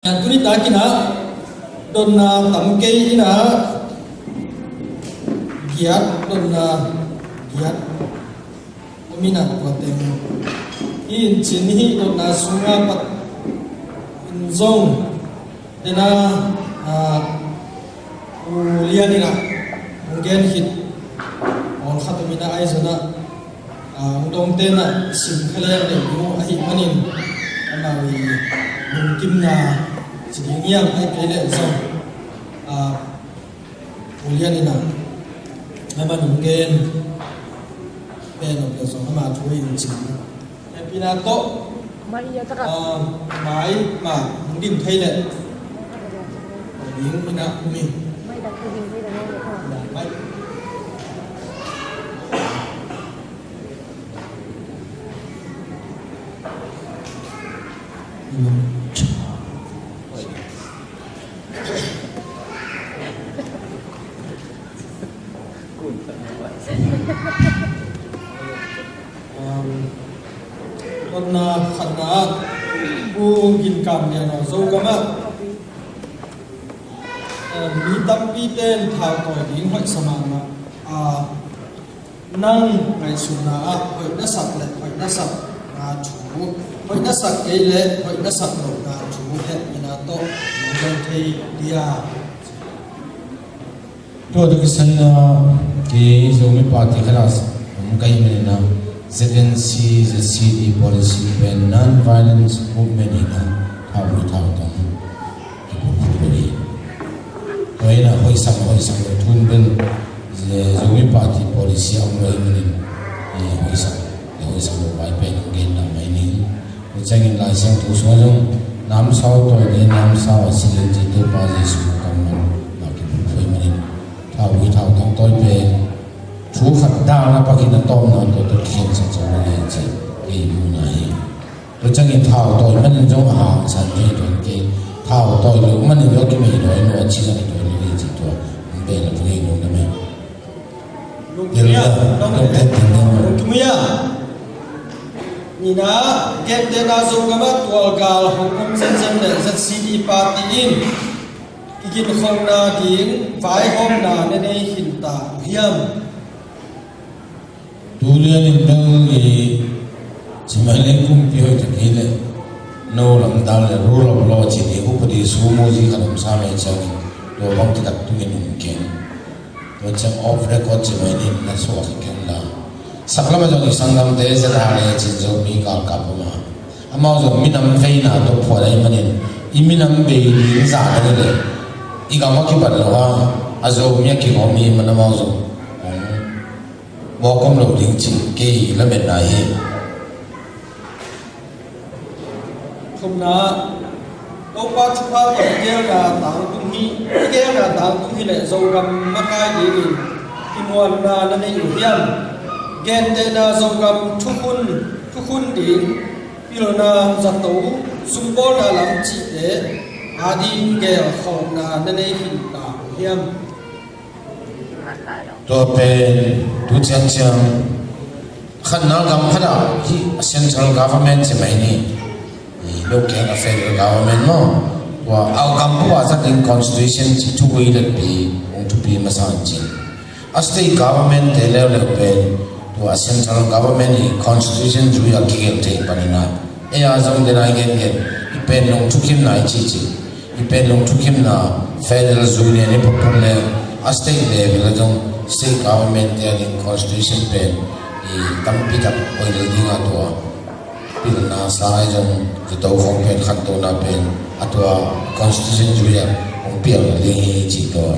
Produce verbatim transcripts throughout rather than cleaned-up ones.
Tuni takin ah dotna tam kei in ah, giat, dotna giat om in ah, tua teng hi in cin hi. Dotna sungah pat in zong tena, ah, U Lian in ah hong gen khit pawlkhat om in ah, ahi zongin ah, ah, hong dongte in ah sim kha leng deih ding uh ahih manin, amau i lungkimna ci ding hiam, ahih kei leh zong, ah, U Lian in ah amah hong gen pen om leh zong ama thu in cin. Hehpihna tawh, mai, ah, mai mah hong dim thei leh ding in ah um ing. Mai. Um, dotna khatna ah, Pu Gin Kam Lian aw, Zogam ah, um, mi tampi ten thau tawi ding hoih sa mahmah a, nang ngaihsutna ah hoih na sak leh hoih na sakna thu, hoih na sak kei leh hoih na sak lohna thu hehpihna tawh hong gen thei dia? Tua tua kisai na, kei Zomi Party khat ah om ka hih manin ah, Z N C, Z C D policy pen non-violence movement hi in ah, thau hi, thau tong hi. Kiphut phut bel hi. Tua hi in ah hoih sak, hoih sak lo thu in bel, Zomi Party policy a om lo ahih manin, eh, hoih sak, hoih sak lo vai pen hong gen lam mai ning. Tua ciangin Lai Siangtho sungah zong, namsau tawi ding, namsau a si ding, cih Topa Jesuh kammal mah kiphut phut ahih manin, thau hi, thau tong tawi pen thu khat dan a pakin a tawpna tawh tawh kikhen sak zo lo hi ci, kei muhna hi. Tua ciangin thau tawi manin zong a hangsan hi, tua kei thau tawi lo manin zong a kimei dawi lo, a cina i dawi lo hi ci, tua hong pen a tung hi lo na me. Lungkim ia, lungkim ia. Nina, gentehna Zogam ah tualgal hong om zenzen leh Z C D party in kiginkholhna ding vaihawmna na nei khin ta uh hiam? Tu lian in bel i ci mai leng kumpi hoih tak hi leh, no lam dan leh rule of law ci ding upadi sumu zi khat om sam ahih ciangin, tua bang taktak tungin um keng. Tua ciang off record ci mai ni, na suak hi keng la. Sak lamah zong i sanggamte Z R A cin Zomi galkap om a, amau zong minam veina tawh phuat ahih manin, i minam vei ding zah dang hi leh, i gam a kibat lo a, a Zomi a kigawm hi man amau zong mawk om lo ding cih kei lametna hi. Thumna, Topa thupha tawh i geelna tangtung hi, i geelna tangtung hi leh Zogam makai dingin kimuanna na nei uh hiam? Gentehna Zogam thukhun, thukhun ding, pilna, zato, sumbawlna lam cihte ading geelkholhna na nei khin ta uh hiam? Tua pen tu ciangciang khatna gam khat ah hih a central government ci mai ni, i lo keng a federal government maw, tua a gam bup a zat ding constitution ci thugui letpi hong thupi masa in cin. A state government te leuleu pen tua a central government i constitution zui a kigel thei panin ah, ei a zong den a i gengen i pen nong thukimna i cici. I pen lungthukimna federal union i phuphun le a state level a zong state government te a ding constitution pen i tampi tak hoih lel ding a tua pilna sa i zong zato khong pen khantohna pen a tua constitution zui a hong pial ding hi ci tua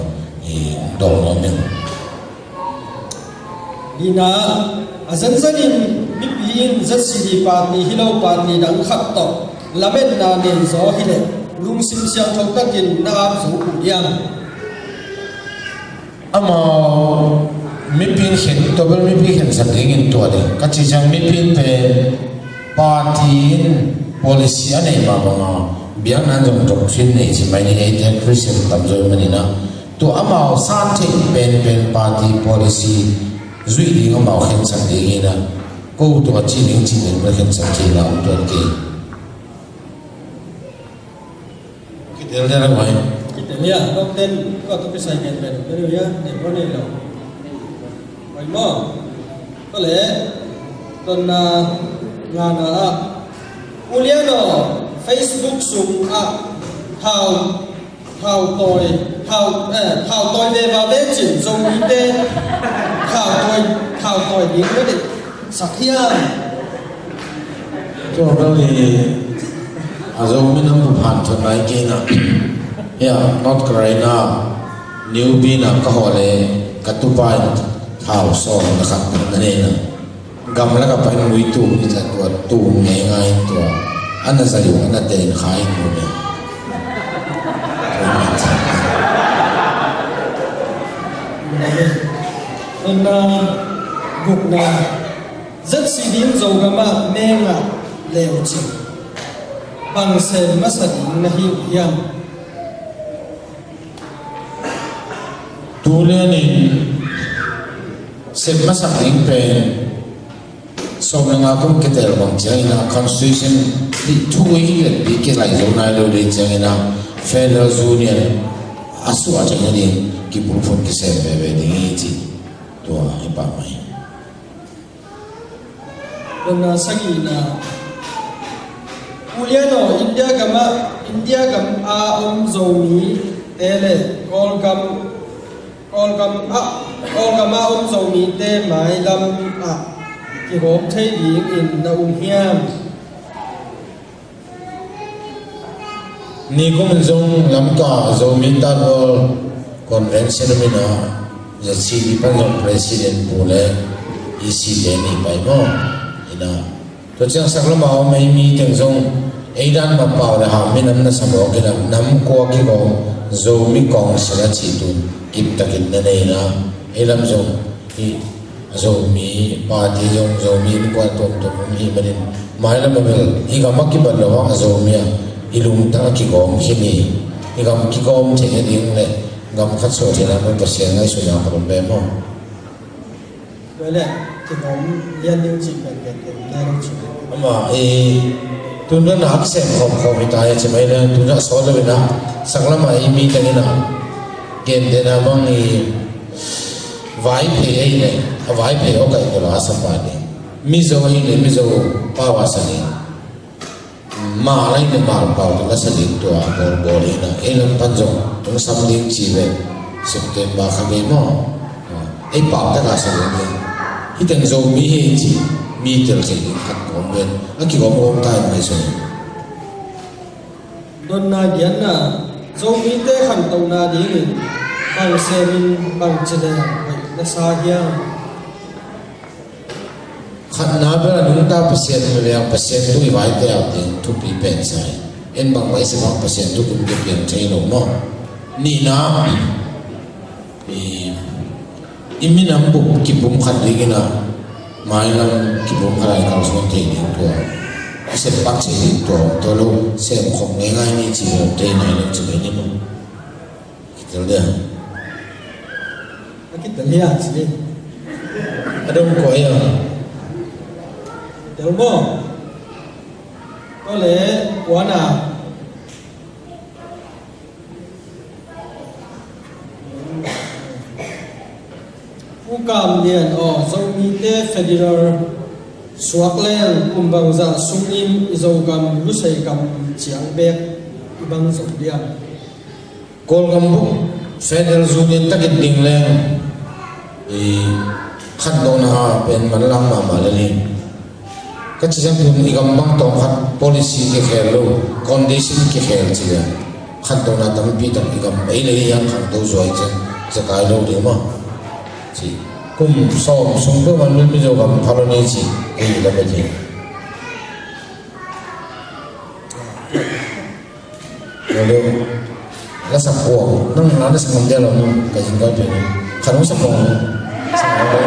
i dawng nuam in. Nina, a zenzenin mipi in Z C D party hi lo party dang khat tawh lametna nei zaw hileh lungsim siangtho takin na ap zo uh diam? Amau mipi in khen, tua bel mipi khensak dingin tua ding ka ci ciang mipi in pen party in policy a neih mah banga biakna in zong doctrine nei ci mai ni, eite Christian tamzaw i maninah. Tua amau san theih penpen party policy zuih ding amau khensak ding hi na, ko tua ci ding ci ding bel khensak thei na om tuan kei. Tel tel a vai. Kitel hia, dawm ten, kua tu kisai gen pen, tel hia, nei ko nei lo. Vai maw. Ko le, donna ngana ah. Uliano, Facebook sung ah, thau, thau tawi, thau, eh, thau tawi ve va ve cin, Zomite, thau tawi, thau tawi ding ko ding. Sak hiam. Tua bel hi a, Zomi nam bup hanthawn lai kei na. Hia, North Carolina, New Bern ah ka hawl e, ka tupa in thau sawm na khat na nei na. Gamlak a pai muitu ni tla tua tu ngei ngai tua. Ana zai u, ana tein khai mu ne. Ana gukna. Zatsi ding Zogam ah mengah leucin bang sem masa ding na hi uh hiam? Tu lianin sem masak ding pen sawm le nga kum kitel bang ciangin a constitution nih thu i letpi kilai zo nai lo dei ciangin a federal union a suah theihna ding kibulphun kisem veve ding hi ci tua hi pah mai. Donna sagihna. Uliano, India gam ah, India gam a om Zomi te le Kawlgam, Kawlgam ah, Kawlgam a om Zomi te mailam ah kigawm thei ding in na um hiam? Nikum in zong Lamka Zomi Tat World Convention min a zatsi ding pan zong president pu le E C te nih pai maw? Ina tua ciang saklama om ei mi teng zong ei dan mah pau le ham minam na sa mawk ina nam kua kigawm Zomi Council a cih tu kiptakin na nei ina ei lam zong hi. Zomi party zong Zomi innkuan tuamtuam om hi manin mailam a bel i gam a kibat lo hang a Zomi a i lungtang a kigawm khin hi. I gam kigawm theih a ding le gam khat suah theihna mun Pasian ngaihsutna khat om ve maw? Tua le kigawm lian ding cih pen gen gen le lo cih. Ama i tun dan a kisem khawm khawm hi ta hi ci mai le tun a sawt lo ina saklama i mi teng ina gen den a bang i Vaiphei ahih leh a Vaiphei aw kaih tawh la a sa pa ding. Mizo ahih leh Mizo pau a sa ding. Mal ahih leh Mal pau tawh la sa ding tua bawlbawl hi na. Ei lam pan zong hong sam ding ci ve. September kha ve maw? Ei pau tak a sa ding ve. Hih teng Zomi hi ci mi tel thei ding khat kawm ve. A kigawm kawm ta in mai sung. Donna giatna, Zomite khantohna dingin bang semin bang cileng hoih na sa hiam? Khatna bel a nungta Pasian mi leng Pasian thu i vaite a ding thupi pen sa hi. En bang vai se bang Pasian thu kum ke pian thei lo maw? Nihna, i I minam bup kipumkhat dingin a mailam kipumkhat a i kalsuan thei ding tua, i sempak thei ding tua, tua lo semkhop ngeingai ni ci lo thei nai lo ci lo ni maw? Kitel dia. A kitel hia ci. A dong kua hia. Kitel maw? Tua le kua na. Pu Kam Lian aw, Zomite federal suak leng kum bangzah sungin i Zogam lusei gam ciang bek i bang zo diam? Kawlgam bup federal union takin ding leng i khantohna pen manlang mahmah lel hi. Ka ci ciang tun i gam bang tawm khat policy kikhel lo, condition kikhel ci le khantohna tampi tak i gam ei le ei hiam khangto zuai ciang zakai lo ding maw? Ci kum sawm sung peuh man Mizo gam pha lo ni ci ei i gam ei thei. Loleu. La sak kua. Nang na na sak ngam dia lo nang ka jing ka pe. Khan hong sak kua. Sak kua.